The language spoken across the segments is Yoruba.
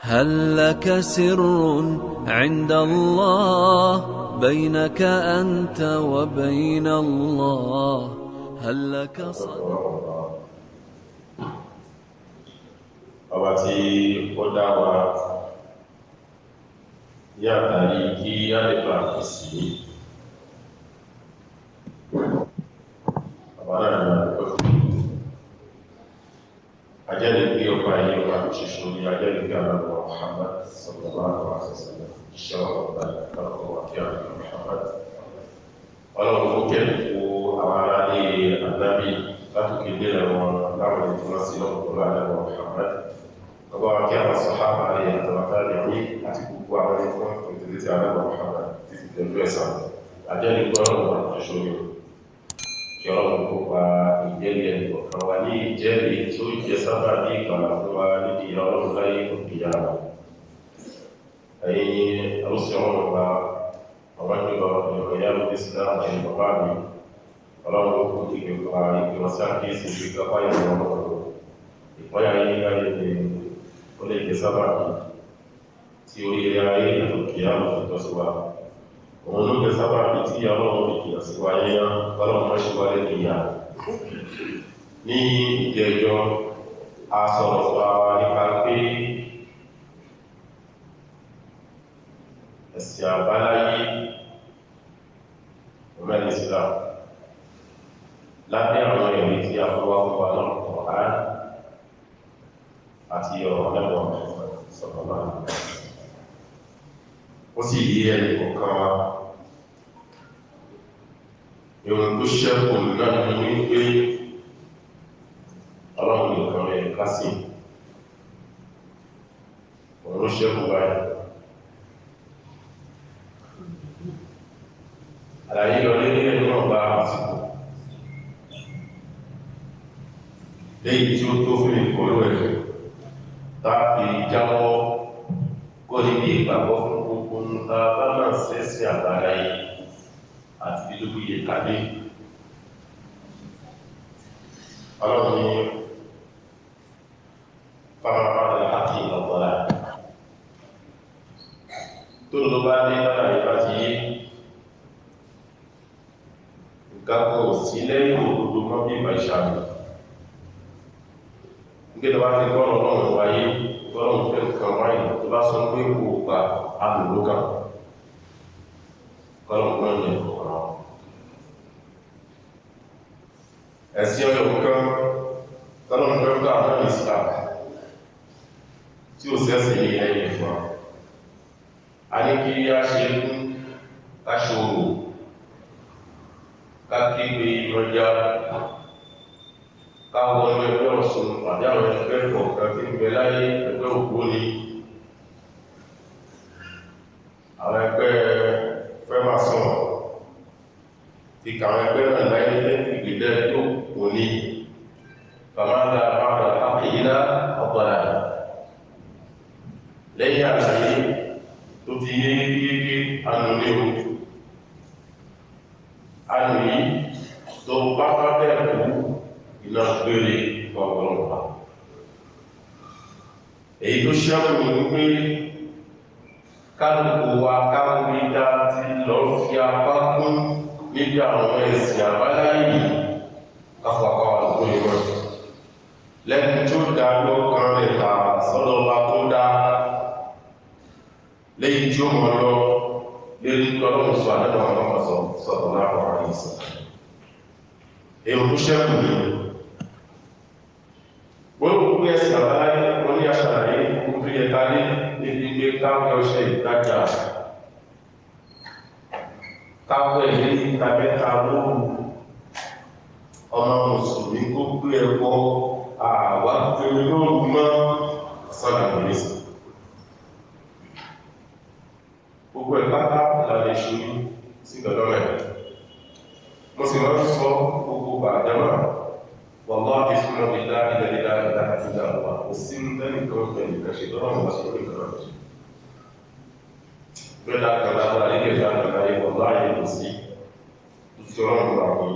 هل لك سر عند الله بينك أنت وبين الله هل لك صدق Ọba tí ó dá wa ní àtàrí kí á lè bá fi sí ọba náà ní àdúgbò fún ajẹ́lẹ̀ pé ọba ayé ọba ṣoṣo ní ajẹ́lẹ̀ pé àlọ́wọ́ Muhammad sallallahu alaihi wasallam iṣẹ́ ọba ìkọlọ́wọ́ kí àlọ́wọ́ Muhammad ọlọ́run kó kẹ́ kó àwọn ará ní ànábì látòkè délẹ̀ wọn láwọn ẹni tí wọ́n sí lọ́pọ̀ àlọ́wọ́ Muhammad ọba wa kí àwọn sàhábà rẹ̀ àtàwátà rẹ̀ ní àti gbogbo àwọn ẹni tí wọ́n tẹ̀lé tí àlọ́wọ́ Muhammad títí tẹ̀lú ẹ̀sán ajẹ́lẹ̀ pé ọlọ́run ṣoṣo ní kí ọlọ́run kó pa ìjẹ́rìí ẹnì kọ̀ọ̀kan wa ní ìjẹ́rìí tí ó jẹ́ sábà bí ìgbàlà fún wa níbi ìyà ọlọ́run láyé òkè yára ẹ̀yin arúsí ọlọ́run wa ọba jùlọ ìrọ̀ ìyá ló dé sílá ẹ̀yin bàbá mi ọlọ́run kò ìgbè pa ìgbè wọn sí àkíyèsí ìgbè kápá ìyàwó ọlọ́run ìpọ́yà yín láyé ni ó lè jẹ́ sábà bí tí oríire ayé àtòkè yára fi tọ́ sí wa òun ló jẹ sábà bí tí ọlọ́run fi kìlọ̀ sí wa yẹn ọlọ́run má ṣe wá lẹ́nu ìyá ní ìjẹjọ́ a sọ̀rọ̀ fún wa nípa pé ẹ̀sìn àbáláyé ọmọ Islam lábẹ́ àwọn ẹ̀rí tí a fún wa fún wa náà Kùránì àti ọ̀rọ̀ lẹ́wọ̀n sọ̀rọ̀ náà ó sì yí ẹnì kọ̀ọ̀kan wa ìwọ̀n tó ṣẹ́kù náà ní wípé ọlọ́run nìkan rẹ̀ ká sí òun ló ṣẹ́kù báyìí àlàyé lọ lé ẹnu náà bá àsìkò léyìí tí ó tó fún ìkọlù ẹ̀ tá a fi jáwọ́ kó níbi ìgbàgbọ́ fún gbogbo ń ta bá náà sẹ́sìn àbára yìí àti dídúgbò yẹ kàdé ọlọ́run ní fámáfámá láti ìlọ́gbọ́lá tó ló bá ní lára ìbá ti yé nǹkan kò sí lẹ́yìn òdodo mọ́ bí ìbá ìṣàmì nígbà tó bá ti gbọ́rọ̀ ọlọ́run wáyé gbọ́rọ̀ fẹ́ nǹkan wáyé tó bá sọ pé kò gbà alùlókàn kọ́lọ̀ náà ní ọ̀rọ̀ ẹ̀sìn ọyọ̀ kan kọ́lọ̀ fẹ́ gbà náà ní Islam tí ó sẹ́sìn ní ẹ̀yìn fún wa a ní kí a ṣe kún ká ṣòro ká kígbe ìrọ̀jà ká wọnú ẹgbẹ́ Ọ̀ṣun àbí àwọn ẹgbẹ́ kọ̀ọ̀kan tí ń bẹ láyé ẹgbẹ́ ògbóni àwọn ẹgbẹ́ fẹ́ máa sọ̀rọ̀ ti kàwọn ẹgbẹ́ náà láyé ìgbìlẹ̀ tó kò ní fàmádà bàdà àkìyílá ọ̀pọ̀lá lẹ́yìn àlàyé tó ti yé yéyé anù ní o anù yìí tó bá bá bẹ́ẹ̀ kú iná gbére ọ̀pọ̀lọpọ̀ èyí tó ṣẹ́kù ní wípé kálukú wa káwé dá ti lọ fi apá kún níbi àwọn ẹ̀sìn àbáláyé yìí káfọ apá wa lóko ìwọ̀n lẹ́nu tó dá lọ́kàn rẹ̀ tààrà sọ́dọ̀ ọba tó dá lẹ́yìn tí ó mọ̀ lọ lérí lọ́lọ́run sọ àdánù àwọn ọmọ sọ̀tọ̀ láàrọ̀ àwọn ìsìn èyí tó ṣẹ́kù ní gbogbo ẹ̀sìn àbáláyé wọn ní aṣàlàyé gbogbo tó yẹ ká ní níbi pé káwé ọṣẹ ìtajà káwé ilé ìta mẹ́ta lóru ọmọ mùsùlùmí kó gbé ẹbọ àwa gbé lóru mọ́ sọ́dà lórí sí gbogbo ẹ̀ pátá la lè ṣojú sí dandan rẹ̀ mo sì máa ń sọ gbogbo bàjámà wàláhì súnmọ́ bí láìlẹ̀ láìlẹ̀ àti ìlànà kò sí lẹ́nìkan bẹ̀rẹ̀ ṣe lọ́rọ̀ wá sí orí kan bẹ́ẹ̀ kan lára ilé ìlànà láyé wàláhì kò sí ìṣòro ìgbà fún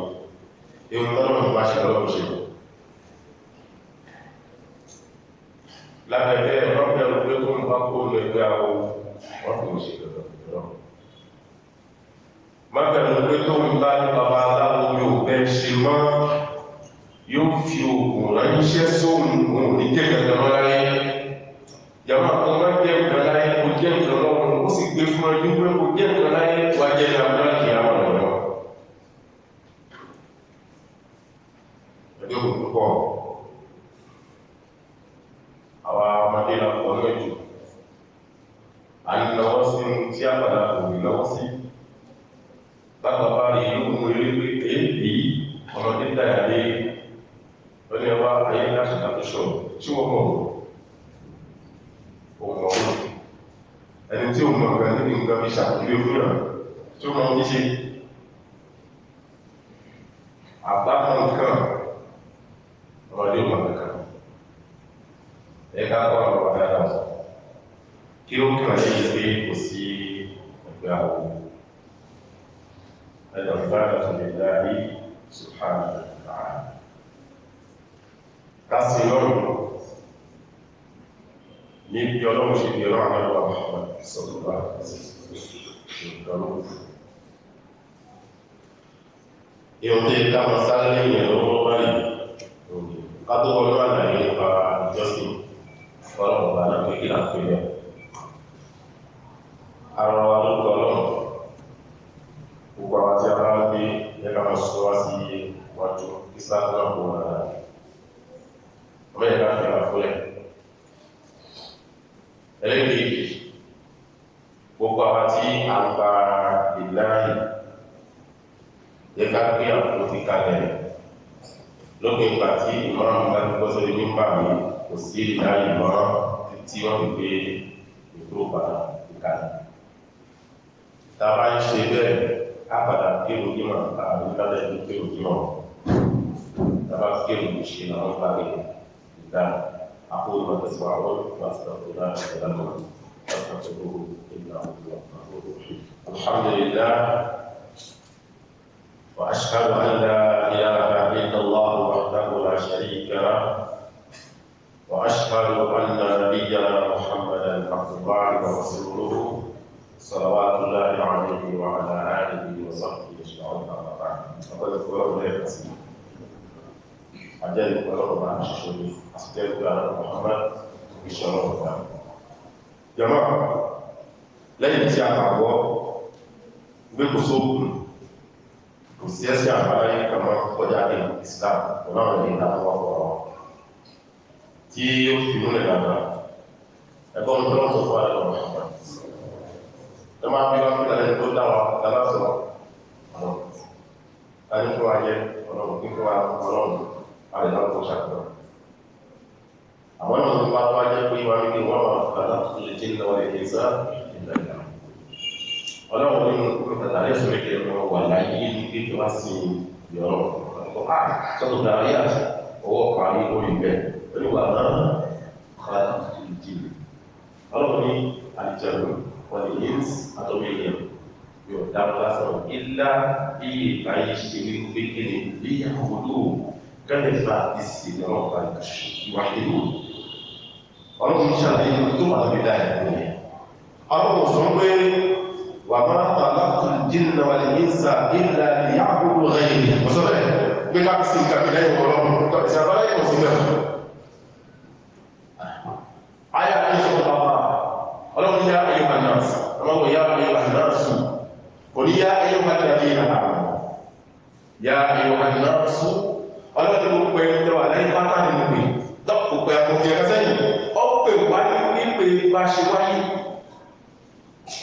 ewu tọ́lọ́run bá ṣe lọ́wọ́ ṣe lábẹ́bẹ́ ọ̀pẹ́ òpé tó ń bá kó lọ ẹgbẹ́ awo wọ́n fi ṣe dandan lọ. Má bẹ̀rù pé tó ń bá ní bàbá aláwo mi ò bẹ́ ṣe mọ́, yóò fi oògùn ránṣẹ́ sóhun, òun ní jẹ́ dandan mọ́ láyé. Yàrá kó má jẹ́ nǹkan láyé, kó jẹ́ nǹkan lọ́wọ́, ó sì gbé fún ẹjú pé kó jẹ́ nǹkan láyé, wá jẹ́ ní abúlé kìí àwọn ọ̀dọ́. Ẹgbẹ́ òkùnkùn pọ̀, àwa ọmọdé la pọ̀ ní ẹ̀jọ̀. À ń lọ́wọ́ sí ohun tí àgbàlá kò rí lọ́wọ́ sí. Bàbá bá rí ìlú mú eré pé èyí ọmọdé dáyà lé lọ́ní ẹwà ayé láti ṣàtúnṣọ tí wọ́n mọ̀ òun ọ̀hún. Ẹni tí ó mọ̀ nǹkan níbi nǹkan fi ṣàkóso fún yàn tí ó mọ̀ ní ṣe. Àgbà mọ̀ nǹkan, ọmọdé mọ̀ nǹkan. Ẹ̀ka kọ́ ọ̀rọ̀ wà dáadáa. Kí ó kàn yí pé kò sí ẹgbẹ́ àwọ̀. Al-ibadatu lillahi subhanahu wa ta'ala. Ká sí lọ́rùn ní bí Ọlọ́run ṣe fi rán àwọn Muhammad sallallahu alaihi wasallam. Ihun tí ká mọ sáré lẹ́yìn lọ́wọ́ báyìí, ká tó wọnú àlàyé nípa ìjọsìn Ọlọ́run ọba náà pé kí là ń pè bẹ́ẹ̀. Ara wa ló kọ Ọlọ́run. Gbogbo àwọn tí a bá ń gbé yẹ ká máa sọ wá sí iwájú kí sáà náà kó wọn dáadáa. Ọmọ yẹn ká fi ara fúnlẹ̀. Ẹlẹ́gbẹ̀ẹ́ gbogbo àwọn tí a ń gba ìláyè yẹ ká gbé àpótí kalẹ̀ lópin ìgbà tí ìmáàmù bá ti bọ́ sórí mímbà mi kò sí ìláyè mọ́ títí wọ́n fi gbé ìkúrò padà kalẹ̀. Tá a bá ń ṣe bẹ́ẹ̀, á padà kírun jímọ̀ àbí lálẹ́ tó kírun jímọ̀. Tá a bá kírun ṣe làwọn parí ìdá. أقول ما تسمعون وأستغفر الله لكم فاستغفروه إنه هو الغفور الرحيم. الحمد لله وأشهد أن لا إله إلا الله وحده لا شريك له وأشهد أن نبينا محمدا عبد الله ورسوله صلوات الله عليه وعلى آله وصحبه أجمعين. أما بعد، فقد قال الله ajẹ́rìí pẹ̀lú ọ̀rọ̀ àṣìṣe ní àṣìjẹ́rìí pẹ̀lú àwọn Muhammad ìṣọ̀rọ̀ ọ̀gá. Jàmá, lẹ́yìn tí a gbàgbọ́ gbé kò sóògùn, kò sí ẹ̀sìn àbáláyé kan mọ́ kọjá ní Islam, ọlọ́run ní ìlànà ọ̀rọ̀ tí ó fi múlẹ̀ dáadáa. Ẹgbọ́n tó lọ́sọ̀ fún àlẹ́ Muhammad. Ẹ máa bí wọ́n fi lálẹ́ tó dá wa lálásọ̀rọ̀. Ta ní fún wa jẹ ọlọ́run, kí fún wa ọlọ́run. Àwọn ọmọ wa wá jẹ́ pé wá níbi wọ́n wà kàlá lè jẹ́ ìlọ́wọ́ lè sá ìlànà. Ọlọ́run nínú kàtà lẹ́sùn méjì ọmọ wà láyé ní pé kí wá sí ìyọ̀rọ̀. Ọ̀pọ̀ sọ́tò darí àti ọwọ́ parí orí bẹ́ẹ̀. Oníwà náà kàlá lè jẹ́. Ọlọ́run ní àlìjẹ̀rù wọ́n lè yíns àtọ́mọ èèyàn yóò dára lásán ilá bí ìbáyé ṣe wípé kí ni líyàwó kẹfà ìsìnà ìwàhílù. Ọlọ́run ṣàlàyé tó wà lórí dá ẹ̀kọ́ yẹn. Ọlọ́run sọ pé wà máa tààlàtù jìnnà wà lè ní sà ìlà ìyàkúrò rẹ̀ ọ̀sọ́ rẹ̀ pé ká sí nǹkan lẹ́yìn ọlọ́run tó ìsìn àbáláyé kò sí bẹ́ẹ̀. Ayé àti ìṣòro bàbá ọlọ́run yá ayé wà náà ọlọ́run yá ayé wà náà sùn kò ní yá ayé wà náà yá ayé wà náà sùn. Ọlọ́run ló pẹ ẹwà lẹ́yìn pátá ní mo pè dọ́pọ̀ pé àkókò ẹ̀ka sẹ́yìn ó pè wá ní pípé bá ṣe wáyé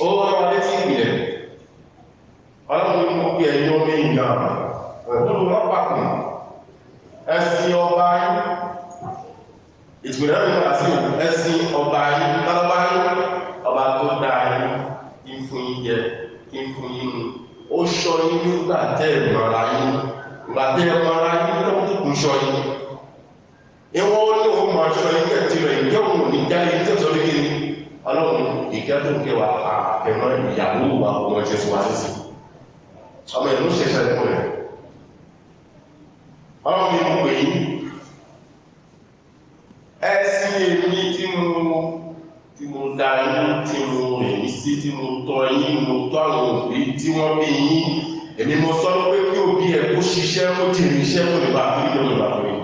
ó rán wa létí ìpìlẹ̀. Ọlọ́run ní mo pè ẹ̀yin ọmọ èèyàn ọ̀gbọ́n rọ́pàkùn ẹ̀sìn ọba yín ìpìlẹ̀ náà nípa sí ẹ̀sìn ọba yín tálọ́bá yín ọba tó dá yín kí ń fún yín jẹ kí ń fún yín mu ó ṣọ́ yín nígbà tẹ́ ẹ̀ mọ́ra yín gbàtẹ́ ọmọra yìí tó kún ṣọ́ yìí ìwọ́n ó ní òun máa ṣọ́ yìí kẹ́ tirẹ̀ ìjọ òun ní jáde ní tẹ́sán lé ní ọlọ́run ìkẹ́ tó ń kẹwàá àfẹ́mọ́ ìyàwó wa ọmọ jésù wá sí ọmọ ìlú ṣe ṣẹlẹ̀ fún rẹ̀ ọlọ́run ní mo pè yín ẹ̀sìn èmi tí mo dá yín, tí mo rìn sí, tí mo tọ́ yín, mo tọ́ àwọn òbí tí wọ́n bí yín. Èmi mo sọ pé kí òbí ẹ̀ kó ṣiṣẹ́, kó jèrè iṣẹ́, kó lè bá fún yín, kó lè bá fún yín.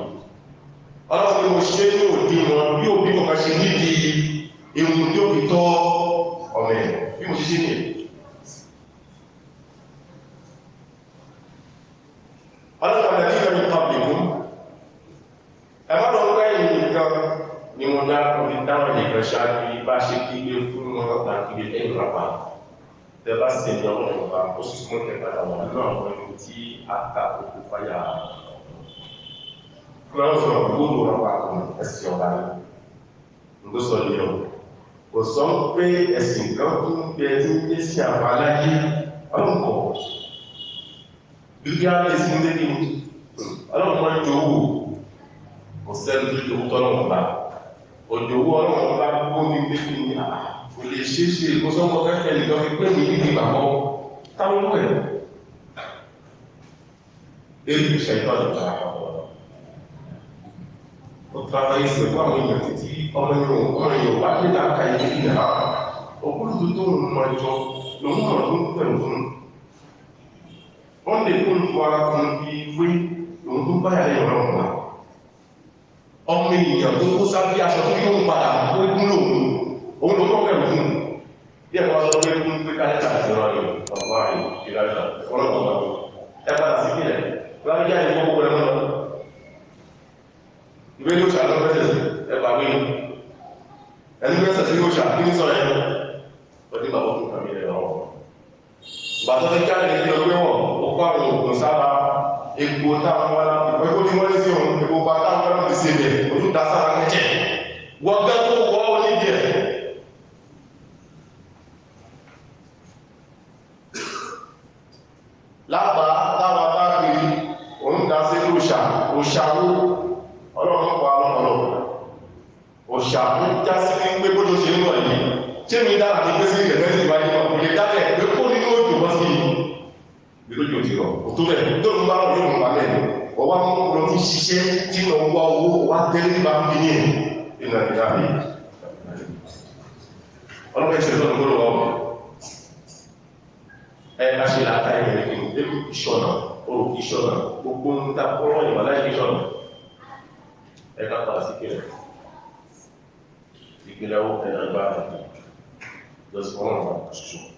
Ọlọ́run ni mo ṣe ní òdiwọ̀n bí òbí kọ̀ọ̀kan ṣe nídìí ewu tí ó fi tọ́ ọmọ ẹ̀, bí mo ṣe ṣe nìyẹn. Ọlọ́run àti ìjọba ìpàbíkún ẹ má lọ pẹ́ yìí nìkan ni mo dá orí dáwọn nìkan ṣáájú bá ṣe kígbe fún wọn bá kígbe lẹ́yìn rápá. Tẹ bá sì ní ọlọ́run ọba, ó sì súnmọ́ kẹ padà wà nínú àwọn ẹni tí a kà òkú fáyà. Kí wọ́n sọ̀rọ̀ gbóòdò rápá kan ẹ̀sìn ọba ni. N tó sọ nìyẹn o. Kò sọ pé ẹ̀sìn kan tó ń bẹ tí ń yé sí àbáláyé ọlọ́run kọ̀. Bíbí á lè sí ní ọlọ́run máa ń jowó. Kò sẹ́ni tó jowó tọ́lọ́run bá. Òjòwó ọlọ́run bá gbó ní pé kí ni kò lè ṣeé ṣe kó sọ́kọ́ kẹ́kẹ́ nìkan fi pé mi níbi ìgbàgbọ́ táwọn ló wẹ̀. Èyí ìṣẹ̀tọ́ ìgbà àpapọ̀. Ó tara ẹsẹ̀ fún àwọn èèyàn títí ọmọ èèyàn wá ní làákà yìí ní ìhà. Òkúrùtù tó ń mọ ẹjọ́ lòun mọ̀ tó ń pẹ̀lú fún. Wọ́n lè kó lu ara kan bí wé lòun tó báyà lẹ́yìn ọlọ́run wa. Ọmọ ènìyàn tó kó sábẹ́ aṣọ tó yóò padà ó gún lòun, òun ló kọ́ pẹ̀lú fún. Bí ẹ̀kọ́ sọ pé kún pé kálẹ́tà àti ọ̀rọ̀ rẹ̀ ọ̀pọ̀ ààrẹ ìlànà ọlọ́pàá ọ̀pọ̀ ẹ padà sí ìpìlẹ̀ láti jáde fún owó rẹ̀ mọ́ lọ. Ìwé ló ṣà lọ pẹ́sẹ̀ sí ẹgbà wí. Ẹni pẹ́sẹ̀ sí yóò ṣà kí ní sọ yẹn. Ọdún bàbá fún kàmí rẹ̀ lọ́wọ́. Bàtọ́ ti jáde ní ọgbẹ́ wọ̀, ó kó àwọn òògùn sára epo táwọn wá láti epo tí wọ́n ní sí òun, epo pa táwọn wá láti ṣe bẹ̀, ojú da sára kẹ́kẹ́. Wọ́n gẹ́ tó wọ́ ó ní díẹ̀. Lábàá táwọn bá kiri, òun da sí òòṣà, òòṣà wó, ọlọ́run pa ọlọ́pọ̀lọpọ̀. Òòṣà ń já sí ní pé bójú ṣe ń lọ yìí. Ṣé mi dára ní pé sí ìrẹ̀lẹ́ sí ìwádìí náà? Kò lè dákẹ́ pé kó nínú òjò bọ́ sí ìlú òjò ti rọ̀. Kò tó bẹ̀ tó ń bá rọ̀ yóò mú balẹ̀ ni. Ọwọ́ mú lọ ti ṣiṣẹ́ tí lọ wá owó wá tẹ́lẹ̀ nípa fi ní ẹ̀. Ìnà ìyá mi. Ọlọ́pàá ìṣẹ̀lẹ̀ tó ń gbọ́dọ̀ wá wọ̀. Ẹ ká ṣe làákà ẹ̀yẹ̀ rẹ̀ kí ni ìṣọ̀nà, orò ìṣọ̀nà, gbogbo ń ta kọ́rọ̀ ìwà láì ìṣọ̀nà. Ẹ ká padà sí ìpìlẹ̀. Ìpìlẹ̀ owó ẹ̀rọ ìgbà lọ́sọ̀rọ̀.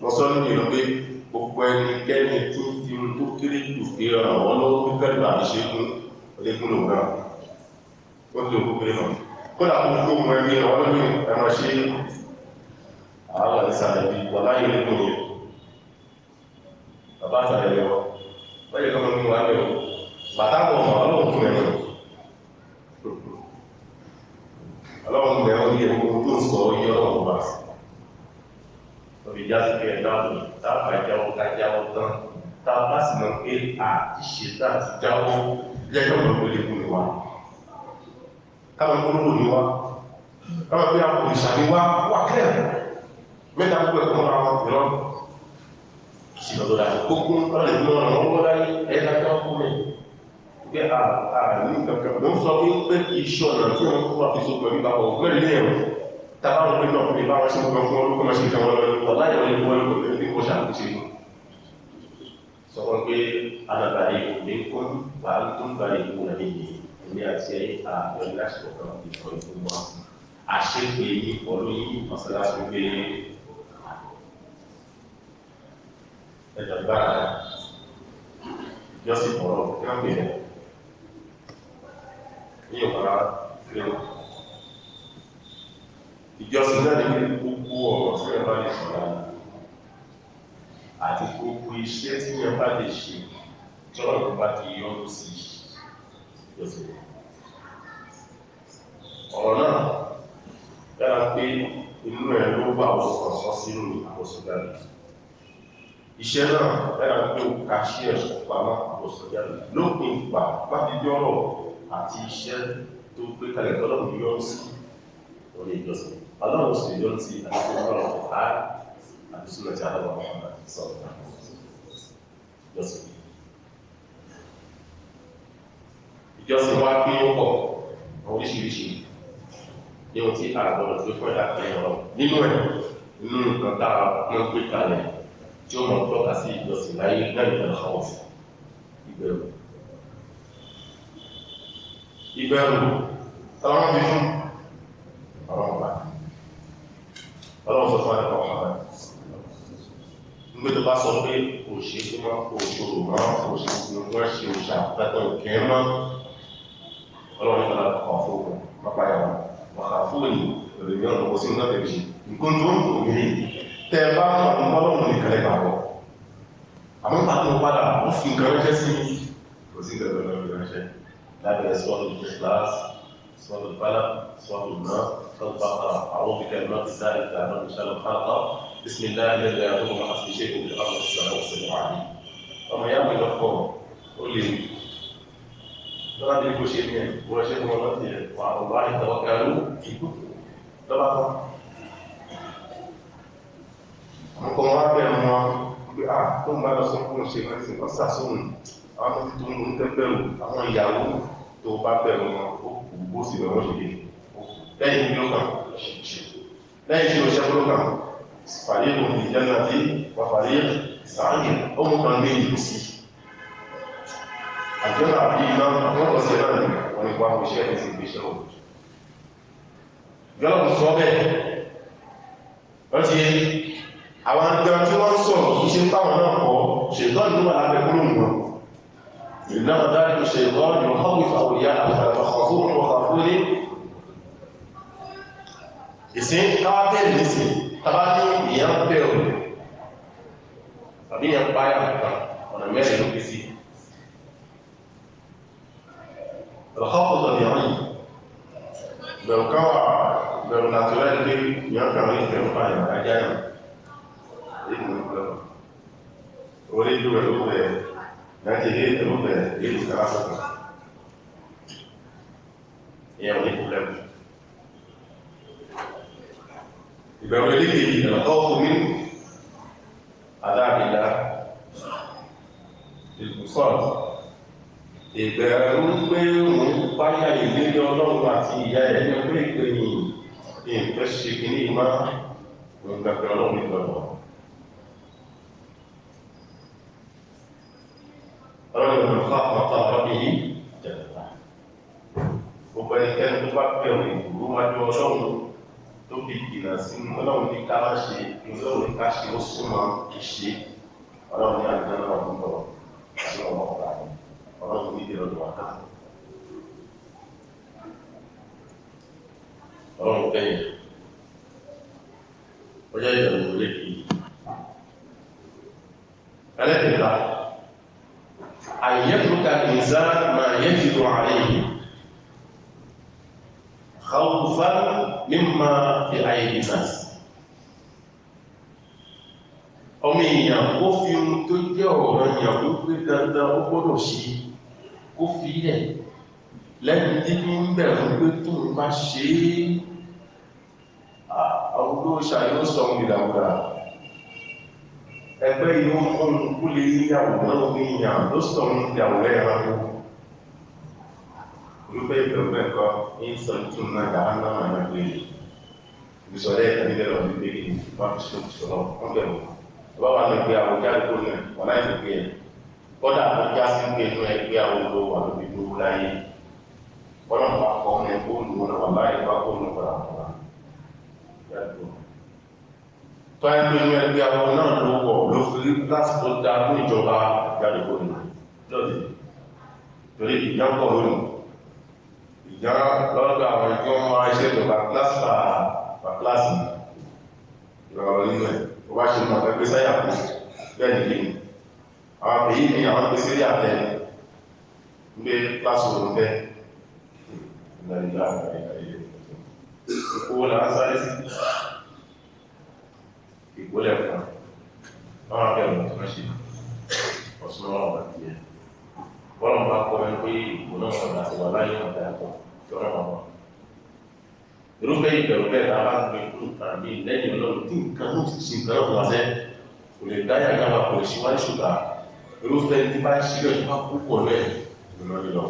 Mo sọ nínú ìlú pé gbogbo ẹnikẹ́ni tí ń fi ohun tó kéré jù fi ràn wọ́n lọ́wọ́ pé kẹ́lú àbí ṣe kún ọdẹ́kùn lòun náà. Ó ti òkú kéré náà. Kódà kó gbogbo ohun ẹbí ràn wọ́n lọ́wọ́ ẹ̀rọ ṣe àwọn ìsàlẹ̀ bí wà láyé nínú yẹn. Bàbá àtàlẹ̀ yẹn wọ́n. Wọ́n yẹ kọ́mọ nínú wa bẹ̀rù. Bàtà bọ̀ mọ́ ọlọ́run kún ẹ̀rọ. Ọlọ́run bẹ̀rù ní ẹ̀kọ́ tó ń sọ iye ọlọ́run bá sí. Òbí já sí pé ẹ̀dá òní tá a bá jáwọ́ ká jáwọ́ tán tá a bá sì mọ̀ pé a ti ṣe tá a ti jáwọ́ lẹ́yìn ọ̀nà tó lè kún ni wá. Káwọn olówó ni wá. Káwọn pé àwọn òrìṣà ni wá wà kílẹ̀. Mẹ́ta gbogbo ẹ̀kọ́ ra wọn ìrọ́. Ìṣìnà tó dáa. Gbogbo ọ̀rọ̀ ìlú ọ̀nà wọn wọ́n láyé ẹ̀ka tó kú mi. Pé a ní kankan. Mo ń sọ pé iṣẹ́ ọ̀nà tí wọ́n kó wa fi so pẹ̀lú ìbáwọ̀ mẹ́rin ní ẹ̀rọ. Tàbá wọn pé náà pé báwọn ṣe ń gbọ́ fún orúkọ máa ṣe ìjọba lọ ní ọ̀la ìwọlé wọlé kò tẹ̀lé kó ṣàkóso. Sọ wọn pé alàbàdì ní kún wà á tún bá ìlú rẹ̀ nìyí. Èmi àti ẹ̀yìn àjọ lásìkò kan ìkọ̀ ìlú wa. Àṣepè yìí pọ̀lú yìí mọ́sálásí pé ẹ̀jọ̀ gbára ìjọsìn ọ̀rọ̀ kí wọ́n pè é ní ọ̀pára lérò. Ìjọsìn náà ní gbogbo ọ̀rọ̀ tí ẹ bá lè sọ̀rọ̀ àti gbogbo iṣẹ́ tí ẹ bá lè ṣe tọ́lọ́run bá ti yọ́nú sí ìjọsìn. Ọ̀rọ̀ náà dára pé inú ẹ̀ ló wà ọ̀sán sínú àkóso jáde. Iṣẹ́ náà dára pé ó ka ṣí ẹ̀ṣọ́ pamọ́ àkóso jáde. Lópin ìgbà bá ti dé ọ̀rọ̀ àti iṣẹ́ tó gbé kalẹ̀ tọ́lọ́run yọ́nú sí orí ìjọsìn. Ọlọ́run sì yọ́nú sí àti ọlọ́run ọ̀há àti súnà tí a lọ́wọ́ Muhammad sọ̀rọ̀ ìjọsìn. Ìjọsìn wa pín ó pọ̀ oríṣiríṣi ní ohun tí a gbọ́dọ̀ tó fún ẹ̀dá pé ọ̀rọ̀. Nínú ẹ̀, nínú nǹkan tá a mọ́ gbé kalẹ̀ tí ó mọ̀ tọ́ka sí ìjọsìn láyé náà ní al-khawf, ìbẹ̀rù. Ìbẹ̀rù tọ́lọ́wọ́n fi fún ọ̀rọ̀ ọ̀pá. Ọlọ́run sọ fún àdàkọ̀ ọ̀hán. Nígbé tó bá sọ pé kò ṣe é mọ́, kò ṣòro mọ́, kò ṣe wọ́n ṣe òṣà pẹ́tọ́ ìkẹ́ mọ́. Ọlọ́run ní kọ́lá kọ̀ fún òun, pápá yàrá, wàhà fún òní, òrìmí ọ̀nà kò sí nǹkan tẹ̀lé ṣe. Nǹkan tó ń kò ní tẹ́ bá mọ̀ ọlọ́run nìkan lẹ́ gbàgbọ́. Àmọ́ nígbà tó padà, ó fi nǹkan ránṣẹ́ sí mi. Kò sí nǹkan tó lọ́ fi ránṣẹ́. Lábẹ́ sọ́ọ̀lù Ikhlas, sọ́ọ̀lù Falaq, sọ́ọ̀lù Nas, sọ́ọ̀lù Baqara, أعوذ بكلمات الله التامة من شر ما خلق، بسم الله الذي لا يضر مع اسمه شيء في الأرض والسماء والسميع العليم. Ọmọ ìyá mi lọ fọ ó lè lọ́la bí kò ṣe ní ẹ̀ wọ́n ṣe fún ọlọ́tì ẹ̀ wà ọ̀gbá ìtawọ́kẹ́rú ìkú lọ́ba tán. Àwọn kan wá bẹ̀rù wọn pé à tó ń bá lọ sọ fún ṣe wọ́n sì wọ́n sàsóhun àwọn tó ti tó ń tẹ́ bẹ̀rù àwọn ìyàwó tó bá bẹ̀rù wọn ó kù bó sì bẹ̀rù wọn ṣe lè lẹ́yìn kí ló kàn lẹ́yìn tí ó ṣe ló kàn fàríkù ìjẹ́nàtí wà fàríkù sàáyì ó mú kan ní ìlú sí àjọ́nà àbí iná àwọn ọ̀sẹ̀ náà ni wọ́n ni wọ́n ṣe ẹ̀ sí ìgbésẹ̀ òun gọ́lọ̀pù sọ bẹ́ẹ̀ wọ́n ti àwọn agbẹ̀rẹ̀ tí wọ́n sọ̀rọ̀ kìí ṣe táwọn náà kọ́ ṣètọ́ ìlú wà lábẹ́ kúrò wọn ìlànà dáríkù ṣètọ́ ìlú ìsìn káwá bẹ̀rẹ̀ nísìn tàbá ní ìyẹn bẹ̀rù tàbí ìyẹn páyà nǹkan ọ̀nà mẹ́rin ló fi sí. Ọ̀lọ́kọ̀ọ́kọ̀ ní ọ̀yìn bẹ̀rù káwà bẹ̀rù nàtúrẹ́ ní pé ìyẹn kan ní ìbẹ̀rù páyà ajá yàn èyí ló bẹ̀rù orí ìlú rẹ̀ ló bẹ̀rẹ̀ láti ilé ìlú bẹ̀rẹ̀ ìlú kárásọ̀tà ìyẹn ò ní pọ̀lẹ́mù. Ìbẹ̀rù elékèjì al-khawfu min adhabillah ìbùsọ̀t ìbẹ̀rù pé òun páyà ìlérí ọlọ́run àti ìyá ẹ̀ ní ọgbẹ́ ìpè ní ìfẹ́ ṣe kìíní má òun gbàgbé ọlọ́run ìgbàgbọ́. Ọlọ́run ìgbàgbọ́ fún àpáta rabbihi jannatan. Gbogbo ẹnikẹ́ni tó bá bẹ̀rù ìbúrú wájú ọlọ́run tó fi jìnà sínú ọlọ́run ní ká má ṣe ọlọ́run ní ká ṣe ó súnmọ́ ìṣe ọlọ́run ní àjọ náà ń bọ̀ sí ọmọ ọ̀gá ọlọ́run ní ìdílé ọdún wákà ọlọ́run kẹ́yìn ọjọ́ ìbẹ̀rù lékì ẹlẹ́kẹ̀ẹ́ta àyẹ́kùnkà ìzá máa yẹ́ jùlọ ààrẹ yìí khawfan mimma fi aidi nas. Ọmọ èèyàn ó fi ohun tó jẹ́ ọ̀rọ̀ èèyàn tó pé dandan ó gbọ́dọ̀ ṣe kó fi ilẹ̀ lẹ́nu tí fi ń bẹ̀rù pé tó ń bá ṣe é àwọn olóòṣà yóò sọ ohun ìdàkudà ẹgbẹ́ yóò mú ohun kú lè rí àwòrán omi èèyàn ló sọ ohun ìdàwòrán ẹranko. Irúfẹ́ ìbẹ̀rù bẹ́ẹ̀ kọ́ ní sọ tún náà yàrá náà máa ń gbé ìbísọ̀lẹ̀ ẹ̀ka nílẹ̀ lọ́dún gbé ní wọ́n fi ṣe òṣìṣẹ́ wọ́n bẹ̀rù. Bàbá wa náà gbé àwọn jáde kó náà wọ́n láì fi gbé ẹ̀. Kọ́dà tó já sí pé inú ẹgbẹ́ àwọn olówó wà lóbi dúró láyé. Wọ́n náà bá kọ́ ọ́nà ẹ̀kọ́ ònù wọn wà láyé bá kó ònù padà wà. Tọ́ ẹ pé inú ẹgbẹ́ àwọn náà ló wọ̀ ló fi rí lásìkò dá fún ìjọba jáde kó nù. Lọ́dẹ̀ torí ìjà ń pọ̀ lónìí. Ìjà lọ́dọ̀ àwọn ẹgbẹ́ wọn máa ṣe ìjọba kíláàsì pa kíláàsì ìrọ̀rọ̀ nínú ẹ̀. Ó bá ṣe mọ̀ ẹgbẹ́ sáyà kù bẹ́ẹ̀ ni kí ni. Àwọn èyí ni àwọn gbé sírí àtẹ ń gbé kíláàsì òun fẹ́. Ìlànà ìkó là ń sáré sí ìgbólẹ̀ fún àwọn akẹ́rù tó ń ṣe ọ̀sùn ọ̀rọ̀ àti ẹ̀. Bọ́lá máa kọ́ ẹ pé ìgbò náà wọ̀n àti wà láyé ọ̀dà ẹ̀kọ́ tí ọ̀rọ̀ máa wọ̀. Irúfẹ́ ìbẹ̀rù bẹ́ẹ̀ tá a bá gbé fún nǹkan mi lẹ́yìn ọlọ́run tí nǹkan náà sì ṣe nǹkan náà fún wa sẹ́ kò lè dáyà gáwa kò lè ṣe wá ní ṣùgbà irúfẹ́ tí bá ń ṣe bẹ́ẹ̀ tó bá kú pọ̀ lẹ́ẹ̀ ló lọ.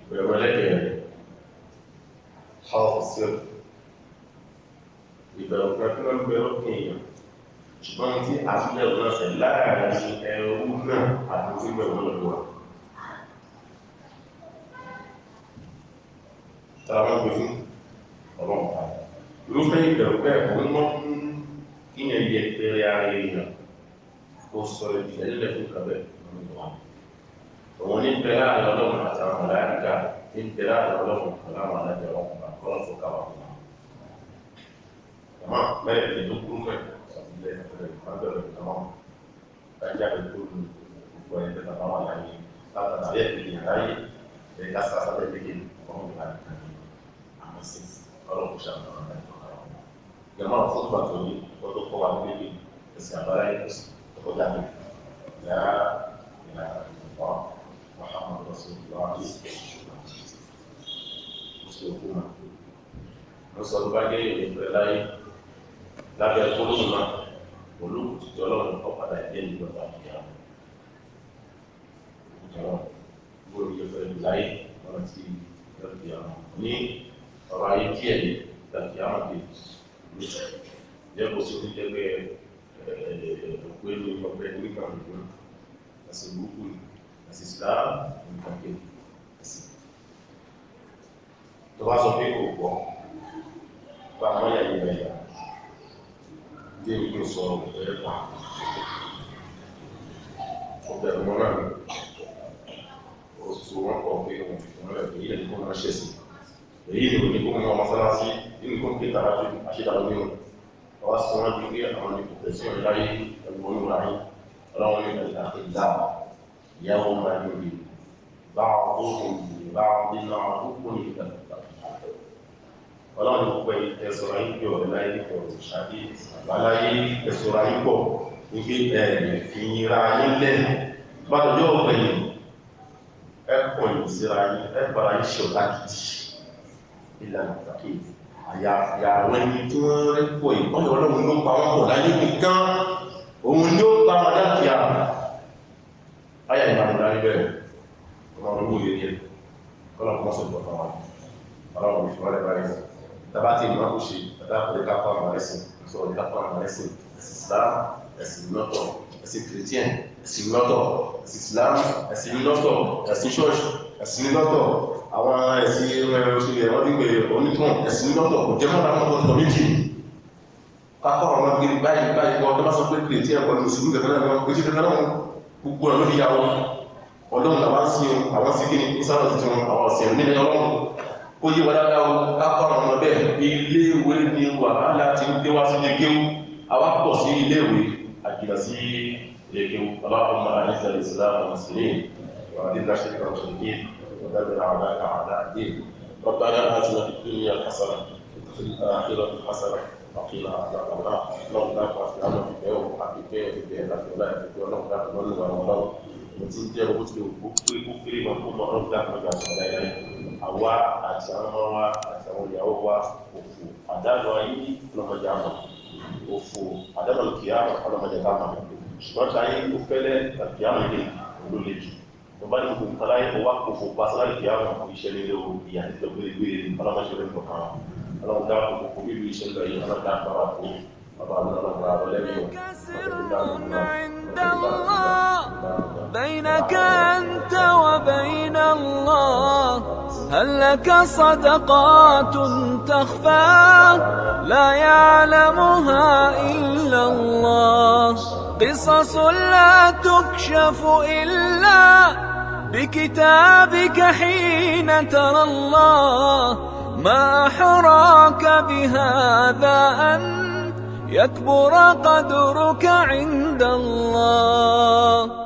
Ìbẹ̀rù ẹlẹ́kẹ̀ẹ́ hàlùsíl, ìbẹ̀rù kan tí wọ́n ń bẹ lọ́kàn èèyàn, ṣùgbọ́n tí àfihàn náà ṣe láàrin ẹrú náà àti tí bẹ̀rù náà lọ́wọ́. Tàbí wọ́n gbé fún ọlọ́run pa. Irúfẹ́ ìbẹ̀rù bẹ́ẹ̀ kò ń mọ́ kíyàn yẹ pẹ̀rẹ̀ ara èèyàn kó sọ ìdílé fún kàbẹ́ lọ́wọ́. Òun ní bẹ láàrin ọlọ́run àti àwọn màláíkà, ní bẹ láàrin ọlọ́run pẹ̀lú àwọn alájọ ọlọ́run pa kọ́lọ́ fún káwà fún wa. Àmọ́ mẹ́rin ní tó kúrú mẹ́ ilẹ̀ ìfẹ́ ìfẹ́ ìtàwọn kájáde tó lu gbogbo ẹgbẹ́ bàbá wà láyé látàrí ẹ̀kejì láyé ẹ̀ka sásálẹ̀ méjì ọmọ ìlà nìkan ní àmọ́ sí ọlọ́run ṣàmì ọ̀rọ̀ náà ìfọ̀kàrà wọn. Ìjọba fún ìgbà tó ní ọdún kọ́ wa nílé ẹ̀sìn àbáláyé kò sí ọkọ̀ jáde yá ìlà ìfọ̀ Muhammad Rasulullah Mùsùlùmí mo sọ tó bá jẹ́ ìrìnlẹ̀ láyé lábẹ́ gbólóhùn náà olókùn ti ọlọ́run ọ̀padà jẹ́ ìjọba ìyá ọlọ́run gbóòrò yẹ fẹ́ láyé ọ̀nà tí lọ́dún ìyá ní ọ̀rọ̀ ayé díẹ̀ ní tàbí àwọn àti jẹ́ kó sí ní jẹ́ pé òkú inú ọgbẹ́ nígbà gbogbo ẹ̀sìn burúkú ẹ̀sìn Islam nǹkan kejì ẹ̀sìn tó bá sọ pé kò gbọ́ bá àwọn yà yìí bẹ̀yà dé ìlú sọ ẹ̀ pa ọbẹ̀ wọn náà ó so wọn kọ̀ pé òun rẹ̀ èyí lè kó máa ṣe sí èyí ni òní kó mọ mọ́sálásí nínú kó ń ké tàbí àṣetàbí nínú ọwá sọ wọn ju pé àwọn ní kò tẹ̀sí ọ̀rẹ́ láyé ẹ̀wọ̀n olúra yín ọlọ́run ní ẹ̀dá ìlà ìyàwó máa ń lè bá ọkùnrin bá ọdún náà púpọ̀ ní ìgbà ọlọ́run ní púpọ̀ yìí tẹ̀sọ̀rọ̀ ayé pé ọ̀rẹ́ láyé nípa ọ̀rọ̀ ṣáde àbáláyé tẹ̀sọ̀rọ̀ ayé pọ̀ níbi ẹ̀ẹ́dẹ̀ fi ra ayé lẹ̀ bá dọjọ́ ọ̀pẹ̀ yìí ẹ pọ̀ yìí síra yín ẹ bára yín ṣe ọ̀tá gidi ìlànà pàtàkì àyàfi àwọn ẹni tí wọ́n rẹ́ pọ̀ ìpọ́nyọ̀ ọlọ́run ló pa wọ́n pọ̀ láyé nìkan òun ni ó pa wọn dákìá ayà ìbànújẹ́ ayé bẹ́ẹ̀ ọmọ olówó yẹn yẹn kọ́lọ̀ kọ́ sọ ìgbọ̀n wọn ọlọ́run ìfọwọ́ rẹ̀ báyìí tàbá tí ìmọ̀ kò ṣe tàbá kò lè kápá àwọn ẹ̀sìn sọ̀rọ̀ lè kápá àwọn ẹ̀sìn ẹ̀sìn Islam ẹ̀sìn lọ́tọ̀ ẹ̀sìn Christian ẹ̀sìn lọ́tọ̀ ẹ̀sìn Islam ẹ̀sìn lọ́tọ̀ ẹ̀sìn church ẹ̀sìn lọ́tọ̀ àwọn ẹ̀sìn ẹ̀rọ wọ́n ti pè onítàn ẹ̀sìn lọ́tọ̀ kò jẹ́ mọ́ra mọ́tò tó méjì kákọ́ àwọn ọmọdé báyìí báyìí kọ́ tó bá sọ pé Christian pẹ̀lú mùsùlùmí kankan náà wọ́n pèsè kankan náà gbogbo ọ̀nà ló fi yà wọ́n ọlọ́run làwọn sí àwọn sí kí ni ìsáwọ̀ tuntun àwọn ọ̀sẹ̀ nílẹ̀ ọlọ́run kó yí wa dáadáa o kákọ́ àwọn ọmọ bẹ́ẹ̀ iléèwé ni wàhálà ti ń dé wá sí ilé kéwú àwa pọ̀ sí iléèwé àjìnà sí ilé kéwú Allahumma a'izz al-islam wal muslimin wa adilla shirka wal mushrikin wa dammir a'da'aka a'da'a ad-din rabbana atina fid dunya hasana wa fil akhirati hasana wa qina adhaban nar. Ọlọ́run dákun àti àwọn ìfẹ́ òun àti ìfẹ́ ìfẹ́ àti ọlá ìfẹ́ ọlọ́run dákun lọ́nà àwọn ọlọ́run mo ti ń jẹ́ owó tí o kó pé kó kéré máa kó máa ọlọ́run dákun lọ́jà àti ọ̀dá ilẹ̀ àwa àti àwọn ọmọ wa àti àwọn ìyàwó wa òfò àdánù ayé ọlọ́mọdé àmà òfò àdánù kìámà ọlọ́mọdé àmà ṣùgbọ́n tí ayé ó fẹ́lẹ́ kìámà ilé ló le jù tó bá ní gbogbo nǹkan láyé ó wá òfò pàṣẹ kìámà kò iṣẹ́ lé o ìyá àti ìgbélégbé ọlọ́mọdé rẹ̀ kọ̀ọ̀kan ọlọ́run dákun gbogbo bíbí iṣẹ́ lọ yìí ọlọ́run dákun bá wà kó bàbá mi ọlọ́run bá wà lẹ́yìn o. سر عند الله بينك أنت وبين الله هل لك صدقات تخفى لا يعلمها إلا الله قصص لا تكشف إلا بكتابك حين ترى الله ما أحراك بهذا أن يكبر قدرك عند الله.